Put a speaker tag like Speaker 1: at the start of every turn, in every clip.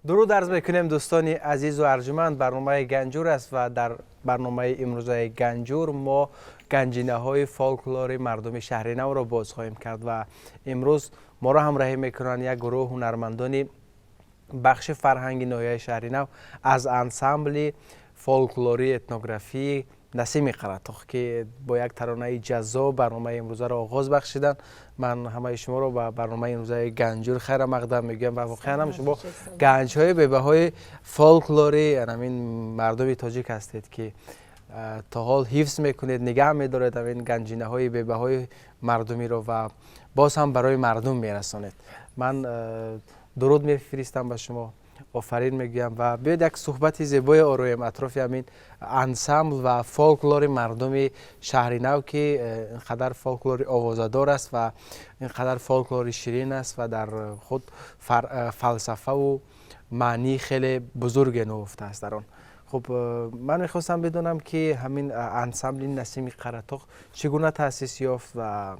Speaker 1: Дуруд арз мекунем, дӯстони азизу арҷуманд. Барномаи «Ганҷур» аст ва дар барномаи имрӯзаи «Ганҷур» мо ганҷинаҳои фолклори мардуми Шаҳри Навро боз хоҳем кард ва имрӯз моро ҳамроҳӣ мекунанд як гурӯҳ ҳунармандони бахши фарҳанги ноҳияи Шаҳри Нав аз ансамбли фолклории этнографии «Насими Қаратоғ», ки бо як таронаи ҷаззоб барномаи имрӯзаро оғоз бахшиданд. Ман ҳамаи шуморо ба барномаи имрӯзаи «Ганҷур» хайрамақдам мегӯям ва воқеан ҳам шумо ганҷҳои бебаҳои фолклори ҳамин мардуми тоҷик ҳастед, ки то ҳол ҳифз мекунед, нигаҳ медоред ҳамин ганҷинаҳои бебаҳои мардумиро ва боз ҳам барои мардум мерасонед. Ман дуруд мефиристам ба шумо, офарин мегӯям ва биёед, як суҳбати зебое ороем атрофи ҳамин ансамбл ва фолклори мардуми Шаҳри Нав, ки инқадар фолклори овозадор аст ва инқадар фолклори ширин аст ва дар худ фалсафаву маънии хеле бузурге нуҳуфтааст дар он. Хуб, ман мехостам бидонам, ки ҳамин ансамбли «Насими Қаратоғ» чӣ гуна таъсис ёфт ва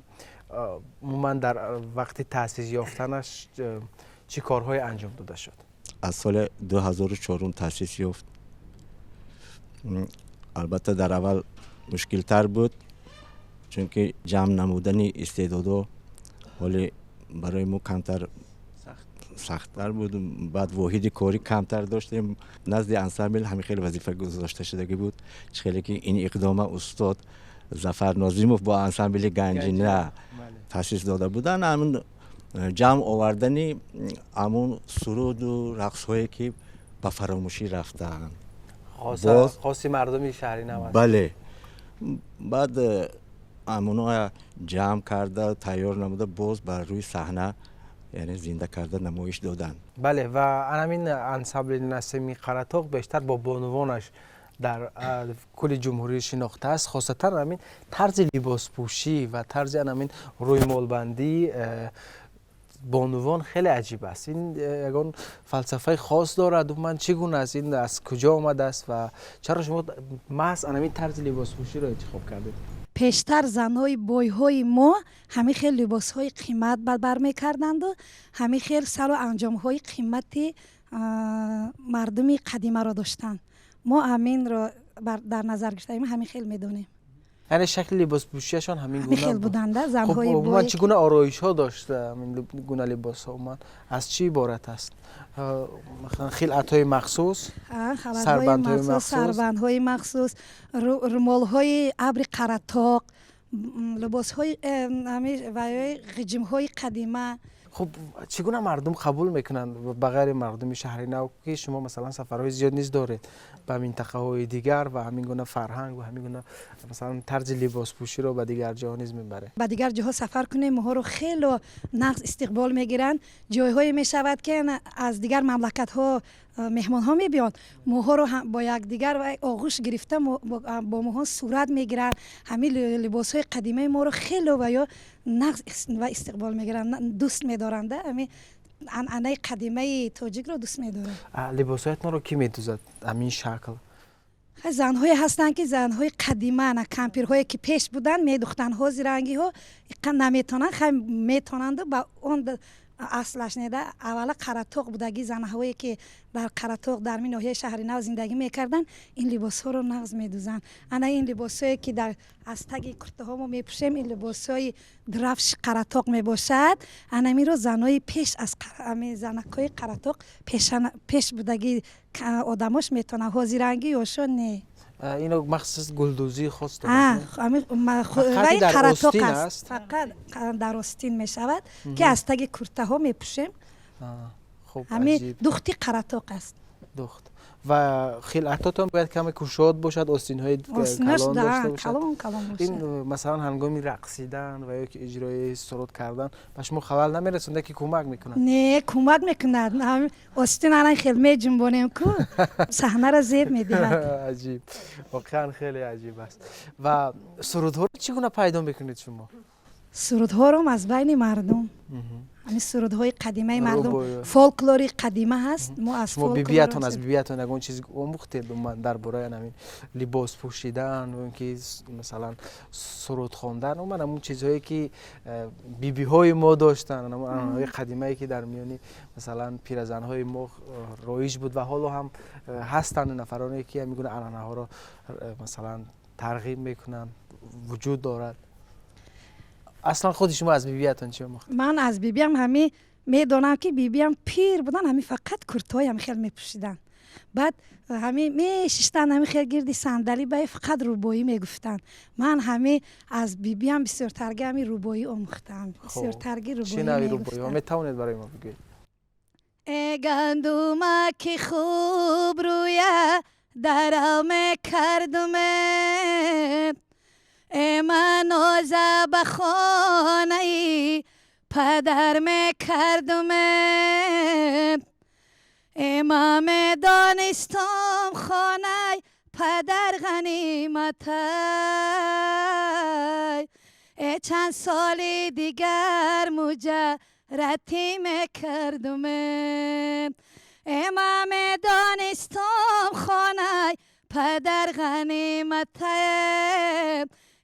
Speaker 1: умуман дар вақти таъсис ёфтанаш чӣ корҳое анҷом дода шуд?
Speaker 2: Аз соли 2004 таъсис ёфт. Албатта, дар аввал мушкилтар буд, чунки ҷамъ намудани истеъдодҳо ҳоле барои мо камтар сахттар буд. Баъд воҳиди корӣ камтар доштем. Назди ансамбл ҳамин хеле вазифа гузошта шудагӣ буд, чӣ хеле ки ин иқдома устод Зафар Нозимов бо ансамбли «Ганҷина» таъсис дода буданд, ҳамин ҷамъ овардани ҳамун суруду рақсҳое, ки ба фаромӯшӣ рафтаанд.
Speaker 1: Хоси мардуми Шаҳри Нав аст.
Speaker 2: Бале, баъд ҳамонҳоя ҷамъ карда, тайёр намуда, боз бар рӯи саҳна, яъне зинда карда намоиш доданд.
Speaker 1: Бале, ва ҳамин ансамбли «Насими Қаратоғ» бештар бо бонувонаш дар кулли ҷумҳурӣ шинохтааст. Хосатан ҳамин тарзи либоспӯшӣ ва тарзи ҳамин рӯймолбандӣ бонувон хеле аҷиб аст. Ин ягон фалсафаи хос дорад? Умуман, чӣ гуна аст ин, аз куҷо омадааст ва чаро шумо маҳз ҳамин тарзи либоспӯширо интихоб кардед?
Speaker 3: Пештар занҳои бойҳои мо ҳамин хел либосҳои қимат ба бар мекарданду ҳамин хел сару анҷомҳои қимати мардуми қадимаро доштанд. Мо ҳаминро дар назар гирифтаем, ҳамин хел медонем.
Speaker 1: Яъне шакли либоспӯшиашон ҳамин
Speaker 3: ҳамин хел буданда занҳои
Speaker 1: Умуман, чӣ гуна ороишҳо дошт ҳамин гуна либосҳо? Умуман, аз чӣ иборат аст? Масалан, хилъатҳои махсус,
Speaker 3: сарбандҳои махсус, румолҳои абри Қаратоқ, либосҳои ғиҷимҳои қадима.
Speaker 1: Хуб, чӣ гуна мардум қабул мекунанд, ба ғайри мардуми Шаҳри Нав, ки шумо масалан сафарҳои зиёд низ доред ба минтақаҳои дигар ва ҳамин гуна фарҳанг ва ҳамин гуна, масалан, тарзи либоспӯширо ба дигар ҷоҳо низ мебаред?
Speaker 3: Ба дигар ҷоҳо сафар кунем, моҳоро хело нағз истиқбол мегиранд. Ҷойҳое мешавад, ки аз дигар мамлакатҳо меҳмонҳо мебиёнд, моҳоро бо якдигар оғӯш гирифта, бо моҳон сурат мегиранд. Ҳамин либосҳои қадимаи моро хело ва ё нағз ва истиқбол мегиранд, дӯст медоранд, ҳамин анъанаи қадимаи тоҷикро дӯст медоранд.
Speaker 1: Либосҳоятонро кӣ медӯзад ҳамин шакл?
Speaker 3: Занҳое ҳастанд, ки занҳои қадима, на кампирҳое, ки пеш буданд, медухтанд. Ҳозирангиҳо наметонанд, хай, метонанду ба он аслаш неда. Аввала Қаратоқ будагӣ занҳое, ки дар Қаратоқ, дар ми ноҳияи Шаҳри Нав зиндагӣ мекарданд, ин либосҳоро нағз медӯзанд. Ана ин либосҳое, ки дар аз таги куртаҳо мо мепӯшем, ин либосҳои драфши Қаратоқ мебошад. Анамиро занҳои пеш аз занакҳои Қаратоқ, пеш будагӣ одамош метавонанд, ҳозирангӣ ёшо не.
Speaker 1: Ино махсус гулдӯзии хос?
Speaker 3: Қаратоқ аст, фақат дар остин мешавад, ки аз таги куртаҳо мепӯшем. Ҳамин духти Қаратоқ аст.
Speaker 1: Духт ва хилъатотон бояд каме кушод бошад, остинҳои калон дошта бошад. Ин, масалан, ҳангоми рақсидан ва ё ки иҷрои суруд кардан ба шумо халал намерасонда, ки кӯмак мекунад?
Speaker 3: Не, кӯмак мекунад. Остин алан хел меҷунбонем ку, саҳнаро зеб медиҳад.
Speaker 1: Аҷиб, воқеан хеле аҷиб аст. Ва сурудҳоро чӣ гуна пайдо мекунед шумо?
Speaker 3: Сурудҳоро аз байни мардум. Ҳамин сурудҳои қадимаи мардум, фолклори қадима ҳаст. Мо аз
Speaker 1: шумо бибиятон, аз бибиятон ягон чиз омӯхтед ман дар бораи ҳамин либос пӯшидан ё ки масалан суруд хондан, умуман ҳамун чизҳое ки бибиҳои мо доштанд, анъанаҳои қадимае ки дар миёни масалан пиразанҳои мо роиҷ буд ва ҳоло ҳам ҳастанд нафароне ки ҳамин гуна анъанаҳоро масалан тарғиб мекунанд, вуҷуд дорад. Аслан худи шумо аз бибиятон чӣ омӯхтед?
Speaker 3: Ман аз бибиям ҳамин медонам, ки бибиям пир будан, ҳамин фақат куртаҳои ҳамин хел мепӯшиданд. Баъд ҳамин мешиштанд ҳамин хел гирди сандалӣ, ба фақат рубоӣ мегуфтанд. Ман ҳамин аз бибиям бисёртарги ҳамин рубоӣ омӯхтам, бисёртарги
Speaker 1: рубоӣ. Чӣ нави рубоиҳо метавонед барои мо бигӯед?
Speaker 3: Э гандума ки хуб рӯя дарав мекардуме, э ман ноза ба хонаи падар мекардуме, э ман медонистам хонаи падар ғаниматай, э чанд соли дигар муҷарратӣ мекардуме, э ман медонистам хонаи падар ғаниматай,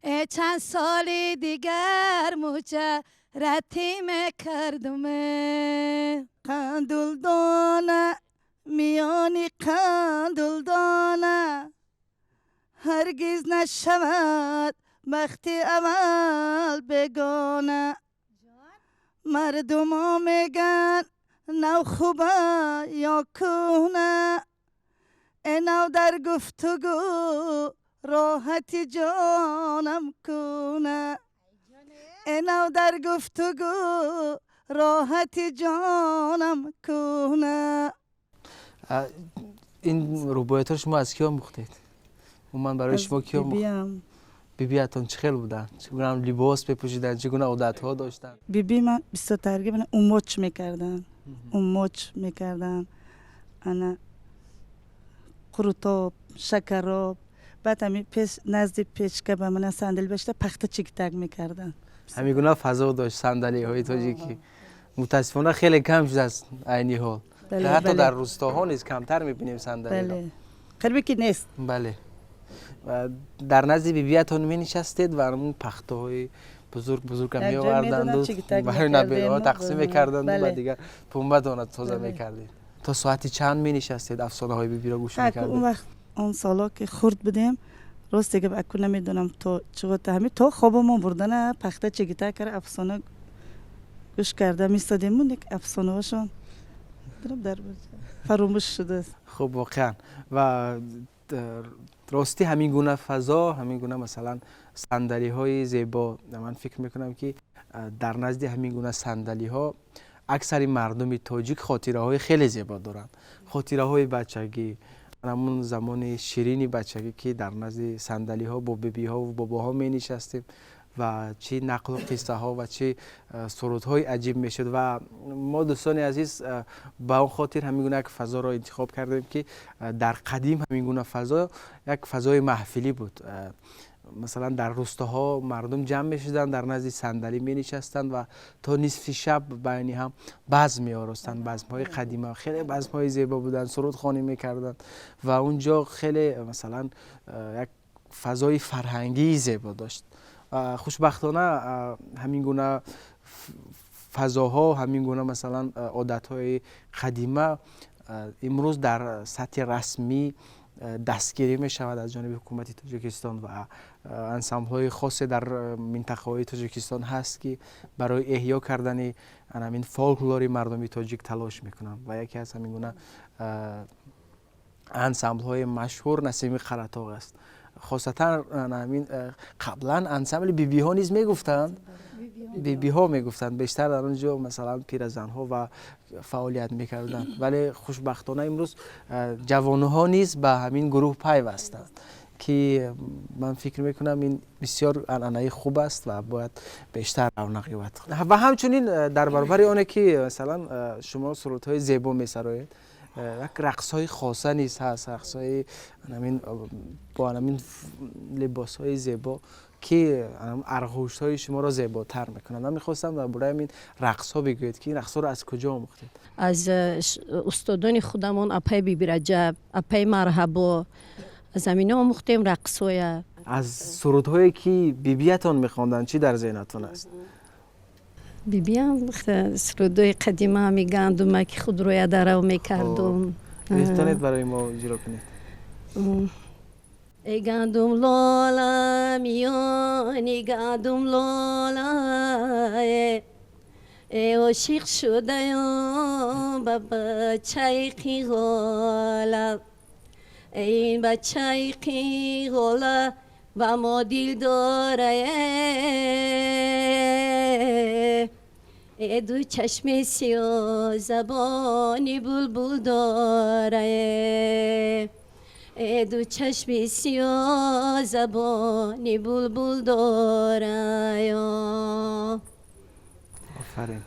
Speaker 3: э чанд соли дигар муҷарратӣ мекардуме.
Speaker 4: Қандулдона миёни қандулдона ҳаргиз нашавад бахти аввал бегона. Мардумо меган нав хуба ё кӯҳна, э нав дар гуфтугӯ роҳати ҷонам кӯна, э нав дар гуфтугӯ роҳати ҷонам кӯна.
Speaker 1: Ин рубоятҳо шумо аз кӣ омӯхтед? Умуман барои шумо кӣ омӯхт? Бибиятон чӣ хел буданд? Чӣ гуна либос мепӯшиданд, чӣ гуна одатҳо доштанд?
Speaker 4: Биби ман бисёртарги умоч мекарданд, умоч мекарданд, ана қурутоб, шакароб. Баъд ҳами пеш назди печка ба мана сандали башта пахта чигитак мекарданд.
Speaker 1: Ҳамин гуна фазо дошт сандалиҳои тоҷикӣ. Мутаассифона, хеле кам шудааст айни ҳол, ҳатто дар рӯстоҳо низ камтар мебинем сандалиро.
Speaker 4: Қарибе ки нест.
Speaker 1: Бале, дар назди бибиятон менишастед ва ҳамун пахтаҳои бузург бузурга меоварданду барои набераҳо тақсим мекарданду ба дигар пунбадона тоза мекардед. То соати чанд менишастед, афсонаҳои бибиро гӯш мекардед?
Speaker 4: Он вақт, он солҳо ки хурд будем, рост дига аку намедонам то чиғота, ҳами то хобамон бурдана пахта чигита кара афсона гӯш карда мистодему. Нек афсонаҳошон дар фаромӯш шудааст.
Speaker 1: Хуб, воқеан ва ростӣ ҳамин гуна фазо, ҳамин гуна масалан сандалиҳои зебо, ман фикр мекунам, ки дар назди ҳамин гуна сандалиҳо аксари мардуми тоҷик хотираҳои хеле зебо доранд, хотираҳои бачагӣ, ҳамун замони ширини бачагӣ, ки дар назди сандалиҳо бо бибиҳову бобоҳо менишастем ва чӣ нақлу қиссаҳо ва чӣ сурудҳои аҷиб мешуд. Ва мо, дӯстони азиз, ба он хотир ҳамин гуна як фазоро интихоб кардем, ки дар қадим ҳамин гуна фазо як фазои маҳфилӣ буд. Масалан, дар рӯстоҳо мардум ҷамъ мешуданд, дар назди сандалӣ менишастанд ва то нисфи шаб байни ҳам базм меоростанд. Базмҳои қадима хеле базмҳои зебо буданд, сурудхонӣ мекарданд ва он ҷо хеле масалан як фазои фарҳангии зебо дошт. Хушбахтона, ҳамин гуна фазоҳо, ҳамин гуна масалан одатҳои қадима имрӯз дар сатҳи расмӣ дастгирӣ мешавад аз ҷониби ҳукумати Тоҷикистон ва ансамблҳои хосе дар минтақаҳои Тоҷикистон ҳаст, ки барои эҳё кардани ҳамин фолклори мардуми тоҷик талош мекунанд. Ва яке аз ҳамин гуна ансамблҳои машҳур «Насими Қаратоғ» аст. Хосатан ҳамин қаблан ансамбли бибиҳо низ мегуфтанд, бибиҳо мегуфтанд, бештар дар он ҷо масалан пиразанҳо ва фаъолият мекарданд, вале хушбахтона имрӯз ҷавонҳо низ ба ҳамин гурӯҳ пайвастанд, ки ман фикр мекунам, ин бисёр анъанаи хуб аст ва бояд бештар равнақ ёбад. Ва ҳамчунин дар баробари оне ки масалан шумо сурудҳои зебо месароед, як рақсҳои хоса низ ҳаст, рақсҳои бо ҳамин либосҳои зебо. ки арғуштҳои шуморо зеботар мекунад. Ман мехостам дар бораи ҳамин рақсҳо бигӯед, ки ин рақсҳоро аз куҷо омӯхтед?
Speaker 5: Аз устодони худамон, апаи Бибираҷаб, апаи Марҳабо, аз ҳамино омӯхтем рақсҳоя.
Speaker 1: Аз сурудҳое ки бибиятон мехонданд, чӣ дар зеҳнатон аст?
Speaker 5: Бибиям сурудҳои қадима, ҳами гандума ки худроя дарав мекардум.
Speaker 1: Метавонед барои мо иҷро кунед?
Speaker 5: Эй гандум лола, миёни гандум лола, эй ошиқ шудаём ба бачаи қиғола, ин бачаи қиғола ба мо дил дорае, ду чашми сиёҳ забони булбул дорае, ду чашми сиёҳ забони булбул дорая.
Speaker 1: Офарин.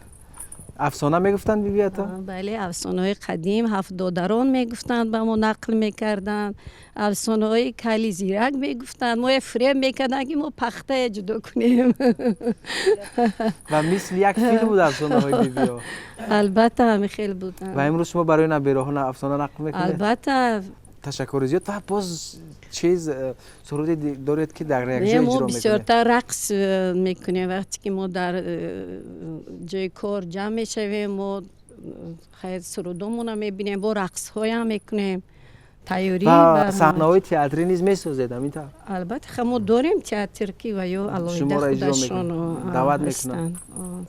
Speaker 1: Афсона мегуфтанд бибиятон?
Speaker 5: Бале, афсонаҳои қадим, ҳафт додарон мегуфтанд, ба мо нақл мекарданд, афсонаҳои кали зирак мегуфтанд, мо фиреб мекарданд, ки мо пахтая ҷудо кунем.
Speaker 1: Ва мисли як филм буд афсонаҳои бибиё.
Speaker 5: Албатта, ҳамин хел буданд.
Speaker 1: Ва имрӯз шумо барои набераҳо афсона нақл мекунед?
Speaker 5: Албатта.
Speaker 1: Ташаккури зиёд. Ва боз чиз суруде доред, ки дар як ҷо
Speaker 5: мо
Speaker 1: иҷро мекунед?
Speaker 5: Бисёртар рақс мекунем. Вақте ки мо дар ҷои кор ҷамъ мешавем, мо хайр сурудомона мебинем, бо рақсҳоям мекунем, тайёрӣ.
Speaker 1: Ва саҳнаҳои театрӣ низ месозед, ҳамин тавр?
Speaker 5: Албатта, мо дорем театр, ки ва ё алоҳида
Speaker 1: Шуморо иҷро
Speaker 5: худашон
Speaker 1: мекунанд, даъват мекунанд.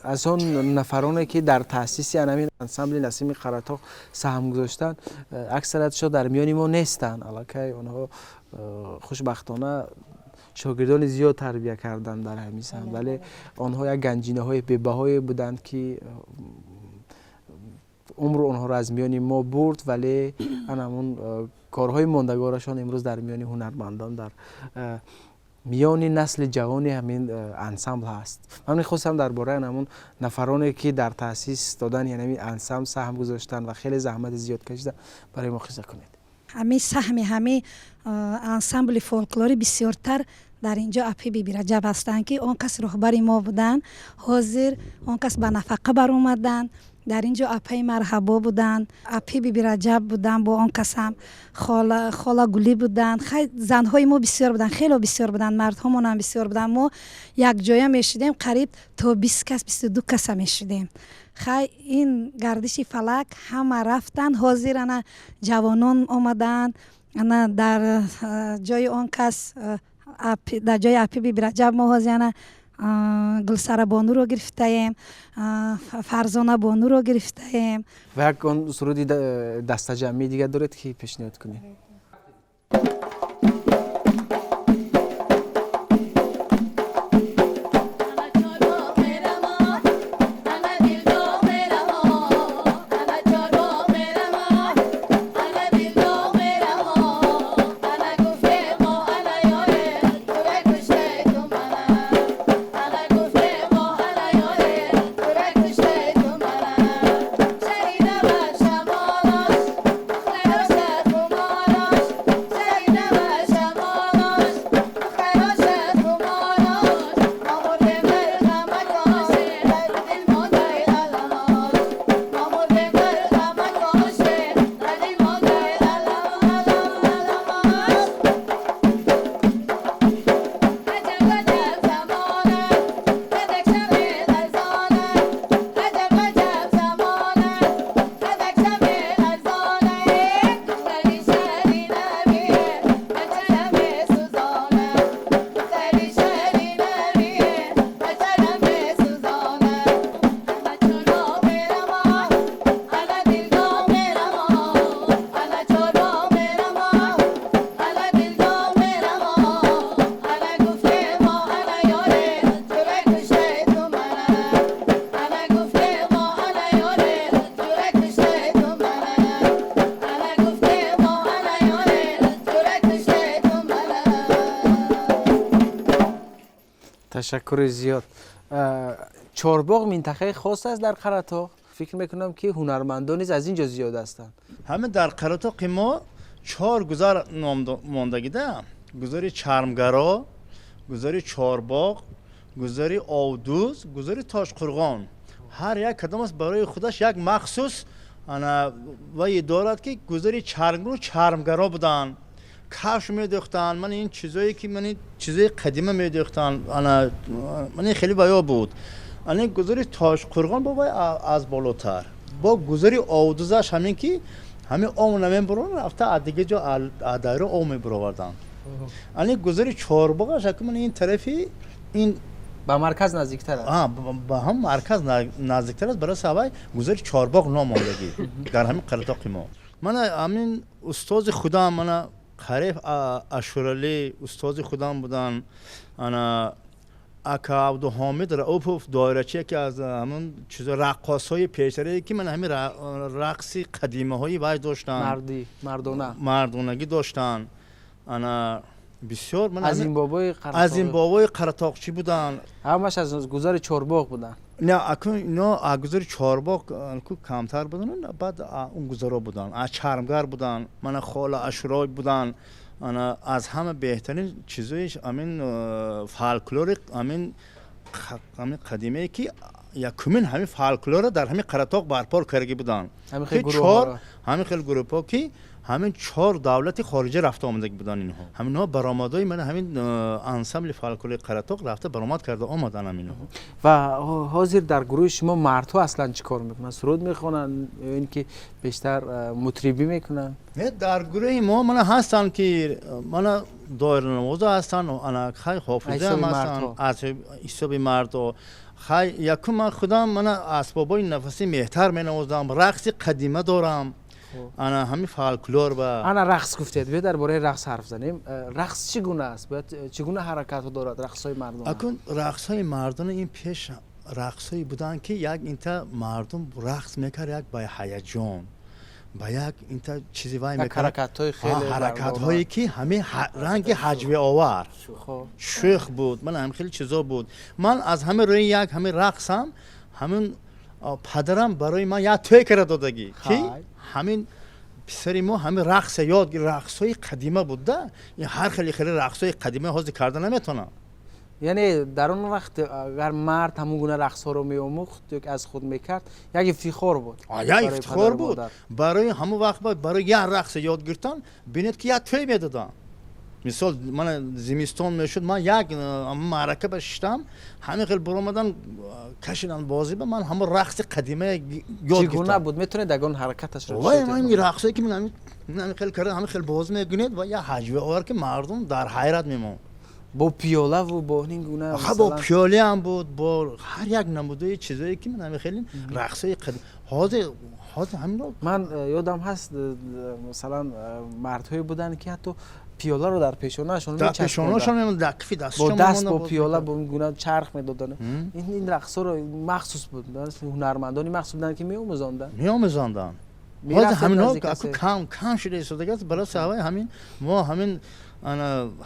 Speaker 1: Аз он нафароне ки дар таъсиси ҳамин ансамбли Насими Қаратоғ саҳм гузоштанд, аксариятшо дар миёни мо нестанд. Аллакай онҳо хушбахтона шогирдони зиёд тарбия карданд дар ҳамин самт, вале онҳо як ганҷинаҳои бебаҳое буданд, ки умру онҳоро аз миёни мо бурд, вале ана ҳамун корҳои мондагорашон имрӯз дар миёни ҳунармандон, дар миёни насли ҷавони ҳамин ансамбл ҳаст. Ман мехостам дар бораи ҳамун нафароне, ки дар таъсис додани ҳамин ансамбл саҳм гузоштанд ва хеле заҳмати зиёд кашиданд, барои мо қисса кунед.
Speaker 3: Ҳамин саҳми ҳамин ансамбли фолклорӣ бисёртар дар инҷо апи Бибираҷаб ҳастанд, ки он кас роҳбари мо буданд. Ҳозир он кас ба нафақа баромаданд. Дар ин ҷо апаи Марҳабо буданд, апи Бибираҷаб буданд, бо он касам хола Гулӣ буданд. Хай, занҳои мо бисёр буданд, хело бисёр буданд, мардҳомонам бисёр буданд. Мо якҷоя мешудем, қариб то 20 кас, 22 каса мешудем. Хай, ин гардиши фалак, ҳама рафтанд. Ҳозир ана ҷавонон омаданд, ана дар ҷои он кас, дар ҷои апи Бибираҷаб мо ҳозир ана Гулсарабонуро гирифтаем, Фарзонабонуро гирифтаем.
Speaker 1: Ва як он суруди дастаҷамъии дигар доред, ки пешниҳод кунед? Ташаккури зиёд. Чорбоғ минтақаи хос аст дар Қаратоғ. Фикр мекунам, ки ҳунармандон низ аз ин ҷо зиёд ҳастанд.
Speaker 6: Ҳамин дар Қаратоғи мо чор гузар ном мондагида: гузари чармгаро, Гузари Чорбоғ, гузари Овдуз, гузари Тошқурғон. Ҳар як кадом аст барои худаш як махсус ана вай дорад, ки гузари Чармгару чармгаро буданд, кафш медӯхтанд. Ман ин чизое ки ман ин чизои қадима медӯхтанд, ана ман ин хеле ваё буд. Ана гузари Тошқурғон бо вай аз болотар, бо гузари Овдузаш ҳамин ки ҳамин об намебурон, рафта аз дига ҷо, аз дайро об мебуроварданд. Ана гузари Чорбоғаш аку ман ин тарафи ин
Speaker 1: ба марказ наздиктар аст.
Speaker 6: Ба ҳам марказ наздиктар аст. Барои савай гузари Чорбоғ ном мондагӣ дар ҳамин Қаратоқи мо. Мана ҳамин устози худам, мана Қариф Ашуралӣ устози худам буданд. Ана ака Абдуҳомид Раупов, доирачи, яке аз ҳамон чизо раққосҳои пешарае ки ман ҳамин рақси қадимаҳои вай доштанд.
Speaker 1: Мардӣ, мардона.
Speaker 6: Мардонагӣ доштанд. Ана бисёр
Speaker 1: Азимбобои.
Speaker 6: Азимбобои қаратоқчӣ буданд.
Speaker 1: Ҳамаш аз гузари Чорбоғ буданд?
Speaker 6: Не, акун ино аз гузари Чорбоғ ку камтар буданд, баъд он гузаро буданд, аз Чармгар буданд, мана хола Ашурой буданд. Ана аз ҳама беҳтарин чизои ҳамин фолклори ҳамин қадимае ки якумин ҳамин фолклорро дар ҳамин Қаратоқ барпор кардагӣ буданд, ҳамин хел гурӯҳҳо ки ҳамин чор давлати хориҷа рафта омадагӣ буданд инҳо. Ҳаминҳо баромадҳои мана ҳамин ансамбли фолклори Қаратоқ рафта баромад карда омаданд ҳаминҳо.
Speaker 1: Ва ҳозир дар гурӯҳи шумо мардҳо аслан чӣ кор мекунанд? Суруд мехонанд ё ин ки бештар мутрибӣ мекунанд?
Speaker 6: Не, дар гурӯҳи мо мана ҳастанд ки мана доиранавозо ҳастанд, ана хай ҳофизаам ҳастанд аз ҳисоби мардҳо. Хай, якум ман худам мана асбобҳои нафасӣ меҳтар менавозам, рақси қадима дорам, ана ҳамин фолклор ба
Speaker 1: Ана рақс гуфтед, биё дар бораи рақс ҳарф занем. Рақс чӣ гуна аст? Бояд чӣ гуна ҳаракатҳо дорад рақсҳои мардона?
Speaker 6: Акун рақсҳои мардона ин пеш рақсҳое буданд, ки як инта мардум рақс мекард як ба ҳаяҷон, ба як инта чизи вай. Ҳаракатҳое ки ҳамин ранги ҳаҷвеовар, шӯх буд, ман ҳамин хеле чизо буд. Ман аз ҳамин рӯи як ҳамин рақсам ҳамин падарам барои ман як тӯй кара додагӣ, ки ҳамин писари мо ҳамин рақса ёд. Рақсҳои қадима буда, ҳар хеле хеле рақсҳои қадима ҳозир карда наметавонам.
Speaker 1: Яъне дар он вақт агар мард ҳамон гуна рақсҳоро меомӯхт ё аз худ мекард, як ифтихор буд.
Speaker 6: Як ифтихор буд барои ҳамон вақт. Барои як рақса ёд гирифтан, бинед, ки як тӯй медодам. Мисол, мана зимистон мешуд, ман як маърака ба шиштам, ҳамин хел буромадан, кашидан бозӣ ба ман ҳамон рақси қадима ёд.
Speaker 1: Чӣ гуна буд? Метавонед ягон ҳаракаташро?
Speaker 6: Вай, ҳамин рақсое ки ҳамин хел карда, ҳамин хел бозӣ мекунед ва як ҳаҷвеовар, ки мардум дар ҳайрат мемонд.
Speaker 1: Бо пиёлаву бо ин гуна?
Speaker 6: Бо пиёлаам буд, бо ҳар як намудаи чизое ки ман ҳамин хеле рақсҳои қадим. Ҳозир ҳамино.
Speaker 1: Ман ёдам ҳаст, масалан, мардҳое буданд, ки ҳатто пиёларо дар пешонаашон
Speaker 6: дар пешонаашон, дар кифи
Speaker 1: дастшон, бо даст, бо пиёла бо ин гуна чарх медоданд. Ин рақсҳоро махсус буд, ҳунармандони махсус буданд, ки меомӯзонданд.
Speaker 6: Меомӯзонданд. Ҳозир ҳаминҳо кам кам шуда истодагааст. Барои сабаби ҳамин мо ҳамин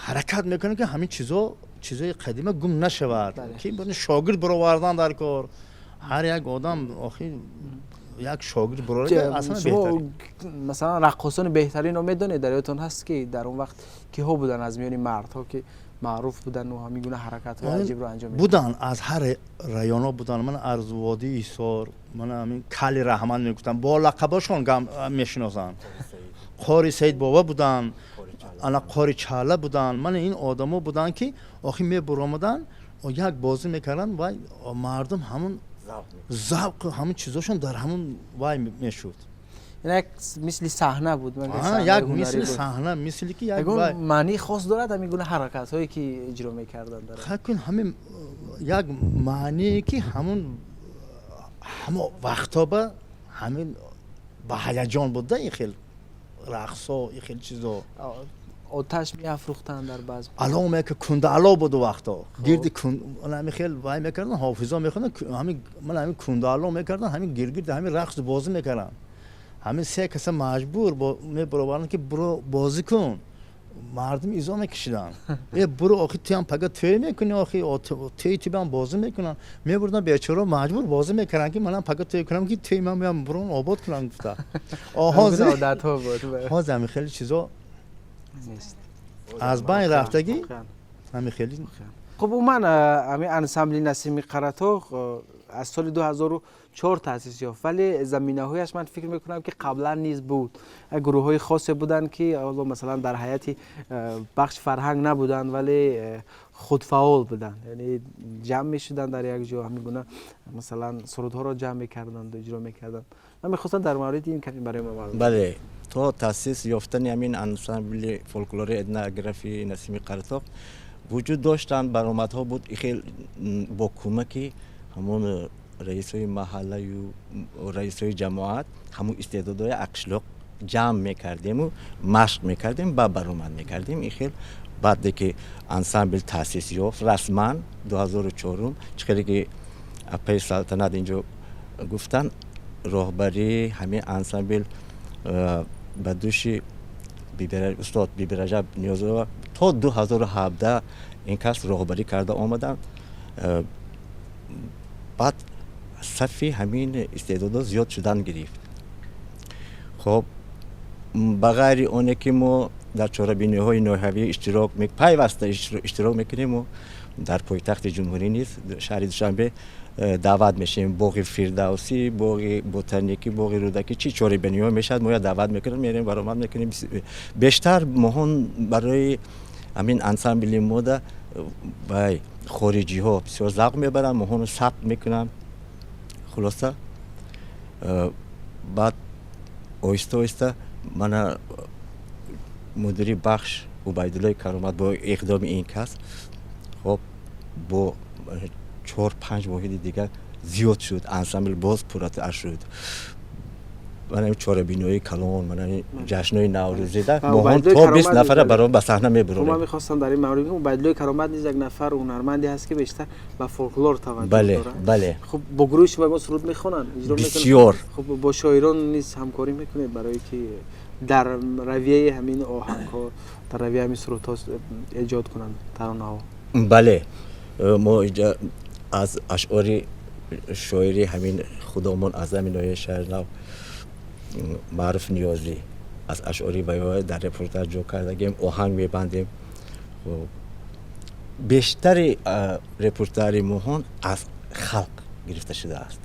Speaker 6: ҳаракат мекунем, ки ҳамин чизо, чизои қадима гум нашавад, ки шогирд баровардан дар кор. Ҳар як одам охир як шогирд
Speaker 1: бароварда. Масалан, раққосони беҳтаринро медонед? Дар ёдтон ҳаст, ки дар он вақт киҳо буданд аз миёни мардҳо, ки маъруф буданд ва ҳамин гуна ҳаракатҳои аҷибро анҷом?
Speaker 6: Буданд, аз ҳар районҳо буданд. Ман аз водии Ҳисор, ман ҳамин Кали Раҳмат мегуфтам, бо лақабошон мешиносанд, Қори Саидбоба буданд, ана Қори Чала буданд. Ман ин одамо буданд, ки охир мебуромаданд, як бозӣ мекарданд ва мардум ҳамун завқ, ҳамун чизошон дар ҳамун вай мешуд.
Speaker 1: Як мисли саҳна буд.
Speaker 6: Як мисли саҳна, мисли ки як
Speaker 1: Маънии хос дорад ҳамин гуна ҳаракатҳое, ки иҷро мекарданд?
Speaker 6: Кун ҳамин як маъние, ки ҳамун ҳамо вақтоба ҳамин ба ҳаяҷон буда, ин хел рақсо, ин хел чизо.
Speaker 1: Оташ меафрӯхтанд дар базм.
Speaker 6: Ало мека, кунда ало буду вақто гирди ҳамин хел вай мекардан, ҳофизо мехонданд, ҳамин ман ҳамин кунда ало мекардан, ҳамин гиргирди ҳамин рақсу бозӣ мекарданд. Ҳамин се каса маҷбур мебароварданд, ки буро бозӣ кун. Мардум изо мекашиданд: э, буро, охи туям пага тӯй мекунӣ, охи тӯи тубам бозӣ мекунанд. Мебурдан, бечоро маҷбур бозӣ мекарданд, ки манам пага тӯй кунам, ки тӯи ман меям, бурон обод кунам, гуфта. Ҳозир ҳамин хеле чизо аз байн рафтагӣ. Ҳамин хеле.
Speaker 1: Хуб, умуман ҳамин ансамбли Насими Қаратоғ аз соли 2004 таъсис ёфт, вале заминаҳояш ман фикр мекунам, ки қаблан низ буд. Гурӯҳҳои хосе буданд, ки ҳоло масалан дар ҳайати бахши фарҳанг набуданд, вале худфаъол буданд, яъне ҷамъ мешуданд дар як ҷо, ҳамин гуна масалан сурудҳоро ҷамъ мекарданд, иҷро мекарданд. Ман мехостам дар мавриди ин каме барои мо маълум.
Speaker 2: Бале, то таъсис ёфтани ҳамин ансамбли фолклори этнографии Насими Қаратоғ вуҷуд доштанд, баромадҳо буд, хел бо кӯмаки ҳамон раисҳои маҳаллаю раисҳои ҷамоат ҳамун истеъдодҳои қишлоқ ҷамъ мекардему машқ мекардем ба баромад мекардем. Ин хел баъде ки ансамбл таъсис ёфт расман 2004, чӣ хеле ки апаи Салтанат инҷо гуфтанд, роҳбарии ҳамин ансамбл ба дӯши устод Бибираҷаб Ниёзова то 2017 ин кас роҳбарӣ карда омаданд. Баъд сафи ҳамин истеъдодҳо зиёд шудан гирифт. Хоб, ба ғайри оне ки мо дар чорабиниҳои ноҳиявӣ иштирок, пайваста иштирок мекунем, мо дар пойтахти ҷумҳурӣ низ, шаҳри Душанбе, даъват мешавем. Боғи Фирдавсӣ, боғи Ботаникӣ, боғи Рӯдакӣ, чӣ чорабиниҳо мешавад, моя даъват мекунем, мерем, баромад мекунем. Бештар моҳон барои ҳамин ансамбли мода вай хориҷиҳо бисёр завқ мебаранд, моҳоно сабт мекунанд. Хулоса, баъд оҳиста оҳиста мана мудири бахш Убайдуллои Каромат бо иқдоми ин кас, хоб, бо чор панҷ воҳиди дигар зиёд шуд ансамбл, боз пурратар шуд. Мана чорабиниҳои калон, мана ҷашнҳои наврӯзида моҳон то 20 нафара баром ба саҳна мебурорем.
Speaker 1: Ман мехостам дар ин маврид бигӯям, Убайдуллои Каромат низ як нафар ҳунарманде ҳаст, ки бештар ба фолклор таваҷҷӯҳ дорад.
Speaker 2: Бале.
Speaker 1: Хуб, бо гурӯҳи шумо ягон суруд мехонанд, иҷро мекунанд?
Speaker 2: Бисёр.
Speaker 1: Хуб, бо шоирон низ ҳамкорӣ мекунед, барое ки дар равияи ҳамин оҳангҳо, дар равияи ҳамин сурудҳо эҷод кунанд таронаҳо?
Speaker 2: Бале, мо аз ашъори шоири ҳамин худомон, аз ҳамин ноҳияи Шаҳринав, Маъруф Ниёзӣ, аз ашъори ваё дар репортаж ҷо кардагем, оҳанг мебандем. Бештари репортажи моҳон аз халқ гирифта шудааст,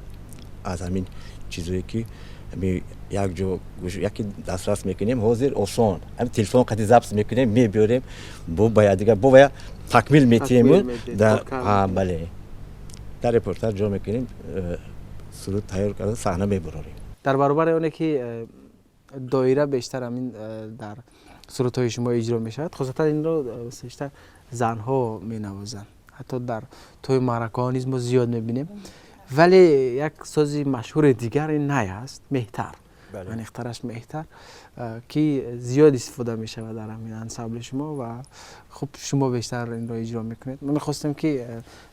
Speaker 2: аз ҳамин чизое ки як ҷо яке дастрас мекунем. Ҳозир осон, ҳамин телефон қати запись мекунем, мебиёрем, бо ба якдигар бо вая такмил метиҳем. Бале, дар репортаж ҷо мекунем, суруд тайёр карда саҳна мебурорем.
Speaker 1: Дар баробари оне ки доира бештар ҳамин дар сурудҳои шумо иҷро мешавад, хусусатан инро бештар занҳо менавозанд, ҳатто дар тӯи маъракаҳо низ мо зиёд мебинем, вале як сози машҳури дигар ин най аст, меҳтар, аниқтараш меҳтар, ки зиёд истифода мешавад дар ҳамин ансамбли шумо ва хуб, шумо бештар инро иҷро мекунед. Мо мехостем, ки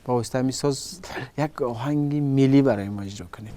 Speaker 1: ба воситаи ҳамин соз як оҳанги миллӣ барои мо иҷро кунед.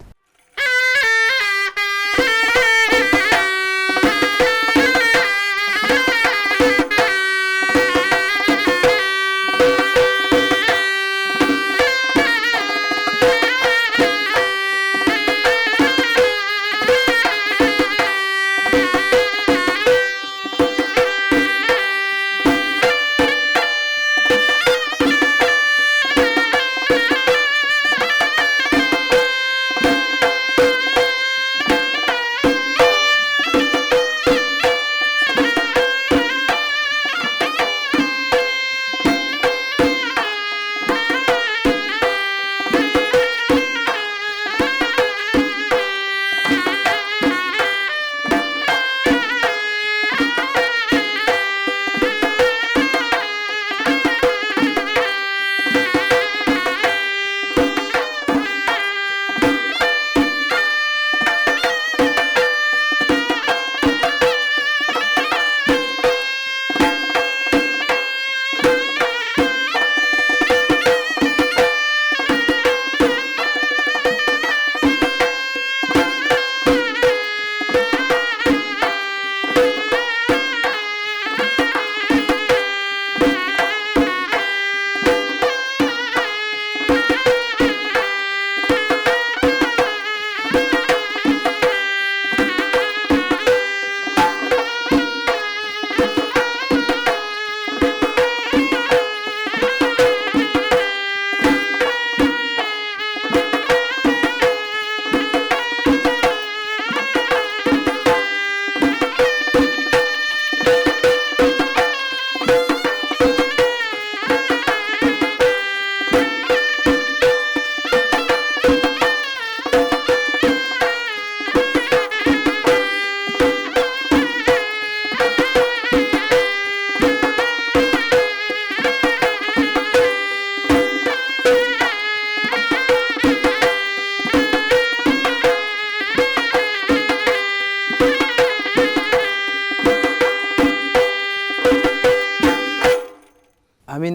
Speaker 1: Ҳамин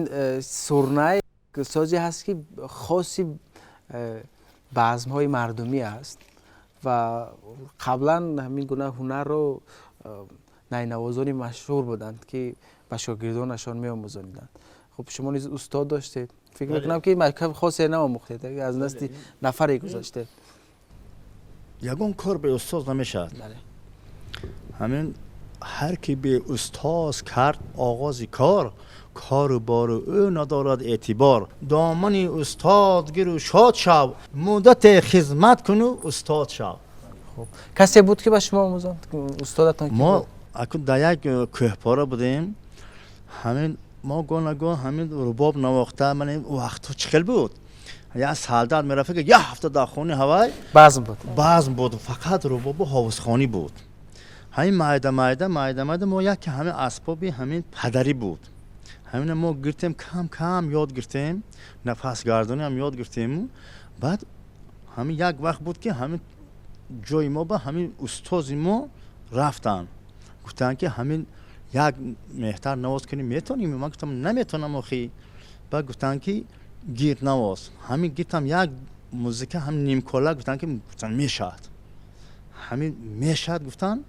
Speaker 1: сурнай созе ҳаст, ки хоси базмҳои мардумӣ аст ва қаблан ҳамин гуна ҳунарро найнавозони машҳур буданд, ки ба шогирдонашон меомӯзониданд. Хуб, шумо низ устод доштед, фикр мекунам, ки мактаби хосе наомӯхтед, аз назди нафаре гузаштед.
Speaker 6: Ягон кор бе устоз намешавад. Ҳамин ҳар ки бе устоз кард оғози кор, кору бору ӯ надорад эътибор. Домани устод гиру шод шав, муддате хизмат куну устод шав.
Speaker 1: Касе буд, ки ба шумо омӯзонд? Устодатон?
Speaker 6: Мо акун дар як кӯҳпора будем. Ҳамин мо гоҳ нагоҳ ҳамин рубоб навохта. Ман вақтҳо чӣ хел буд, як солдат мерафт, ки як ҳафта дар хони ҳавай.
Speaker 1: Базм буд.
Speaker 6: Базм буд, фақат рубобу ҳовузхонӣ буд. Ҳамин майда майда, майда майда мо яке ҳамин асбоби ҳамин падарӣ буд, ҳамина мо гиртем, кам кам ёд гиртем, нафасгардонӣ ҳам ёд гиртему. Баъд ҳамин як вақт буд, ки ҳамин ҷои мо ба ҳамин устози мо рафтанд, гуфтанд, ки ҳамин як меҳтар навоз кунӣ метонӣ? Ман гуфтам, наметонам охи. Баъд гуфтанд, ки гир, навоз. Ҳамин гиртам, як музыка ҳам нимкола. Гуфтанд, ки гуфтанд, мешавад, ҳамин мешавад, гуфтанд.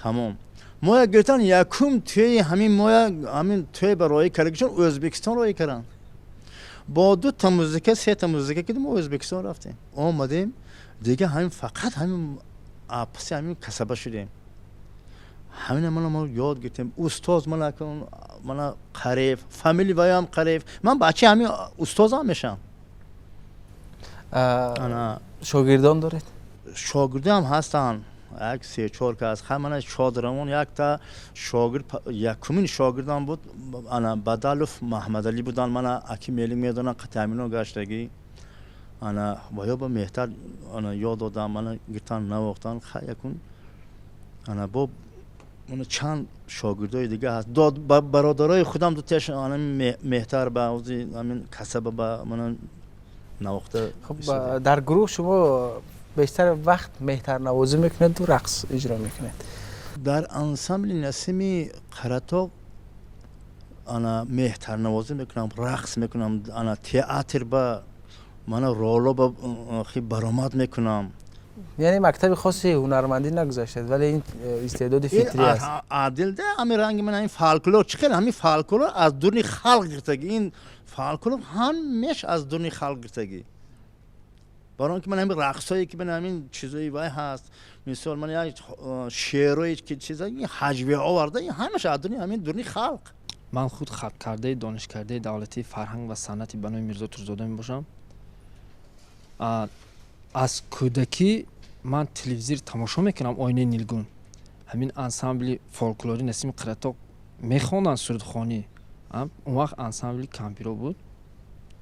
Speaker 6: Тамом, моя гиртан, якум тӯи ҳамин моя ҳамин тӯй ба роҳӣ карда, Ӯзбекистон роҳӣ карданд бо дута музыка, сета музыка, ки мо Ӯзбекистон рафтем, омадем, дига ҳамин фақат ҳамин паси ҳамин касаба шудем. Ҳамина мана мо ёд гиртем. Устоз мана мана Қарев, фамили ваям Қарев, ман бачаи ҳамин устозам мешавам.
Speaker 1: Шогирдон доред?
Speaker 6: Шогирдам ҳастанд, як се чор кас. Ха, мана Шодравон якта шогирд, якумин шогирдам буд, ана Бадалов Маҳмадалӣ будан. Мана аки мелик медонам, қатамино гаштагӣ. Ана ваё ба меҳтар ана ёд додам, мана гиртан, навохтан. Ха, якун ана бо мана чанд шогирдои дига ҳаст. Дод бародарои худам дуташ ана меҳтар ба ҳамин касаба ба мана навохта.
Speaker 1: Хуб, дар гурӯҳ шумо бештар вақт меҳтарнавозӣ мекунед, рақс иҷро мекунед?
Speaker 6: Дар ансамбли Насими Қаратоқ ана меҳтарнавозӣ мекунам, рақс мекунам, ана театр ба мана роло ба баромад мекунам.
Speaker 1: Яъне мактаби хоси ҳунармандӣ нагузаштед, вале ин истеъдоди фитрӣ аст.
Speaker 6: Адилда ҳамин ранги ман ҳамин фолклор чӣ хел, ҳамин фолклор аз дуни халқ гиртагӣ. Ин фолклор ҳамеш аз дуни халқ гиртагӣ. Барои он ки ман ҳамин рақсое, ки ман ҳамин чизои вай ҳаст, мисол ман як шеърое ки чиза ҳаҷве оварда, ин ҳамаш аз дуни ҳамин дуни халқ.
Speaker 7: Ман худ хаткардаи Донишкардаи давлатии фарҳанг ва санъати ба номи Мирзо Турсунзода мебошам. Аз кӯдакӣ ман телевизор тамошо мекунам, Оинаи нилгун, ҳамин ансамбли фолклори Насими Қаратоқ мехонданд сурудхонӣ. Он вақт ансамбли кампиро буд,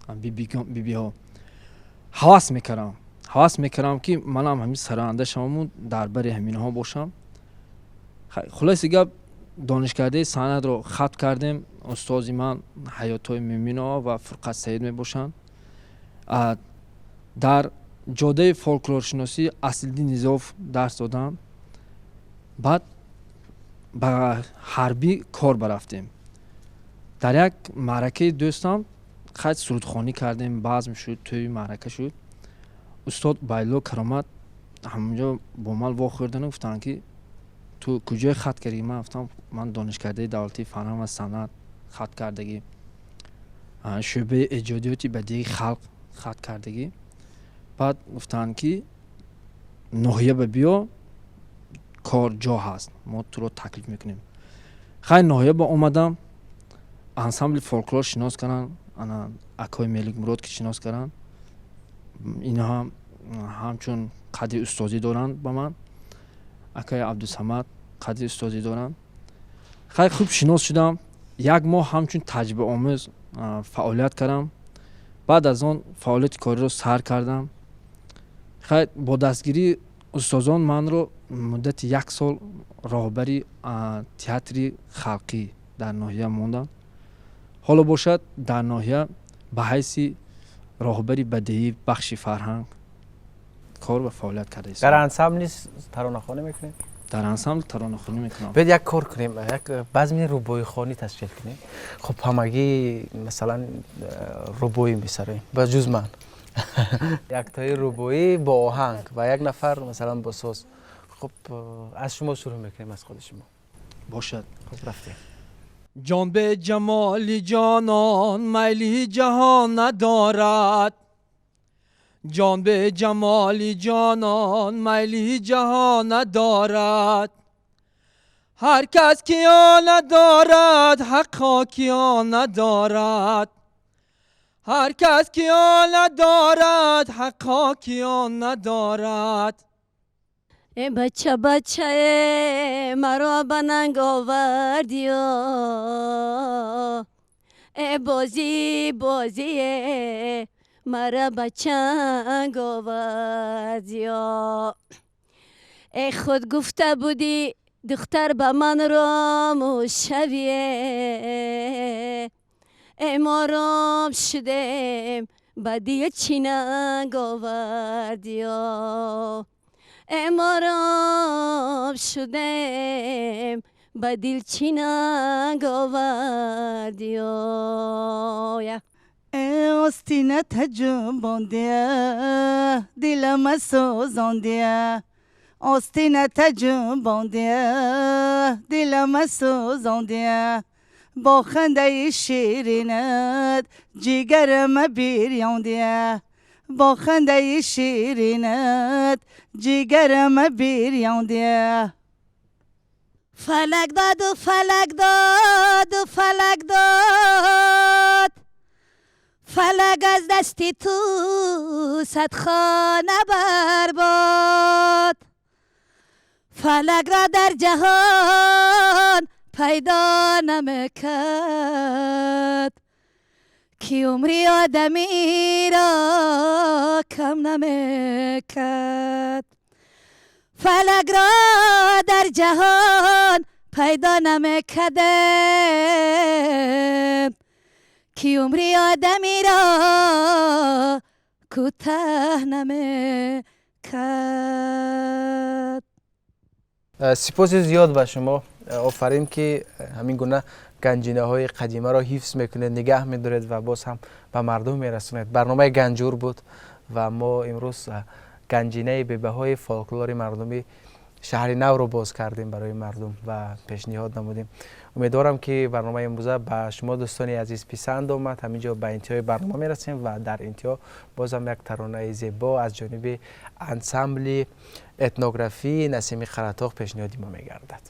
Speaker 7: бибиҳо. Ҳавас мекардам, ҳавас мекардам, ки манам ҳамин сароянда шаваму дар бари ҳаминҳо бошам. Хулоси гап, донишкардаи санъатро хат кардем. Устози ман Ҳаётҳои Муминова ва Фурқат Саид мебошанд. Дар ҷодаи фолклоршиносӣ Аслиддин Низов дарс додам. Баъд ба ҳарбӣ кор барафтем. Дар як маъракаи дӯстам қайд сурудхонӣ кардем, базм шуд, тӯи маърака шуд. Устод Байло Каромат ҳамонҷо бо ман вохӯрдану гуфтанд, ки ту куҷое хат кардӣ? Ман гуфтам, ман Донишкардаи давлатии фарҳанг ва санъат хат кардагӣ, шӯъбаи эҷодиёти бадии халқ хат кардагӣ. Баъд гуфтанд, ки ноҳия ба биё, кор ҷо ҳаст, мо туро таклиф мекунем. Хай, ноҳия ба омадам, ансамбли фолклор шинос карданд. Ана акои Меликмурод ки шинос карданд, инҳо ҳамчун қадри устозӣ доранд ба ман. Акаи Абдусамад қадри устозӣ доранд. Хай, хуб шинос шудам. Як моҳ ҳамчун таҷрибаомӯз фаъолият кардам. Баъд аз он фаъолияти кориро сар кардам. Хай, бо дастгирии устозон манро муддати як сол роҳбари театри халқӣ дар ноҳия монданд. Ҳоло бошад, дар ноҳия ба ҳайси роҳбари бадеӣ бахши фарҳанг кор ва фаъолият карда.
Speaker 1: Дар ансамбл низ таронахонӣ мекунед?
Speaker 7: Дар ансамбл таронахонӣ мекунам.
Speaker 1: Биёед, як кор кунем, як базми рубоихонӣ ташкил кунем. Хуб, ҳамагӣ, масалан, рубоӣ месароем, ба ҷуз ман, яктои рубоӣ бо оҳанг ва як нафар, масалан, бо соз. Хуб, аз шумо шурӯъ мекунем, аз худи шумо.
Speaker 7: Бошад.
Speaker 1: Хуб, рафтем.
Speaker 7: Ҷон бе ҷамоли ҷонон майли ҷаҳон надорад, ҷон бе ҷамоли ҷонон майли ҷаҳон надорад. Ҳар кас ки он надорад, ҳаққо ки он надорад. Ҳар кас ки он надорад, ҳаққо ки он надорад.
Speaker 5: Э бача, бача, э маро ба нанг овардиё, э бозӣ, бозӣ, э мара ба чанг овардиё. Э худ гуфта будӣ, духтар, ба ман рому шавие, э мо ром шудем, ба дил чӣ нанг овардиё? Э мо ром шудем, ба дил чӣ нанг овардиё?
Speaker 4: Остина таҷунбондия, дилама сӯзондия. Остина таҷунбондия, дилама сӯзондия. Бо хандаи ширинат ҷигарама бирёндия. Бо хандаи ширинат ҷигарама бирёндия.
Speaker 3: Фалак доду, фалак доду, фалак дод. Фалак аз дасти ту сад хона барбод. Фалак ро дар ҷаҳон пайдо намекард, ки умри одамиро кам намекард. Фалакро дар ҷаҳон пайдо намекардем, ки умри одамиро кӯтаҳ намекард.
Speaker 1: Сипоси зиёд ба шумо. Офарин, ки ҳамин гуна ганҷинаҳои қадимаро ҳифз мекунед, нигаҳ медоред ва боз ҳам ба мардум мерасонед. Барномаи Ганҷур буд ва мо имрӯз ганҷинаи бебаҳои фолклори мардуми Шаҳри Навро боз кардем барои мардум ва пешниҳод намудем. Умедворам, ки барномаи имрӯза ба шумо, дӯстони азиз, писанд омад. Ҳамин ҷо ба интиҳои барнома мерасем ва дар интиҳо бозам як таронаи зебо аз ҷониби ансамбли этнографии Насими Қаратоғ пешниҳоди мо мегардад.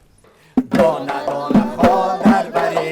Speaker 8: Дона дона хол дар бари.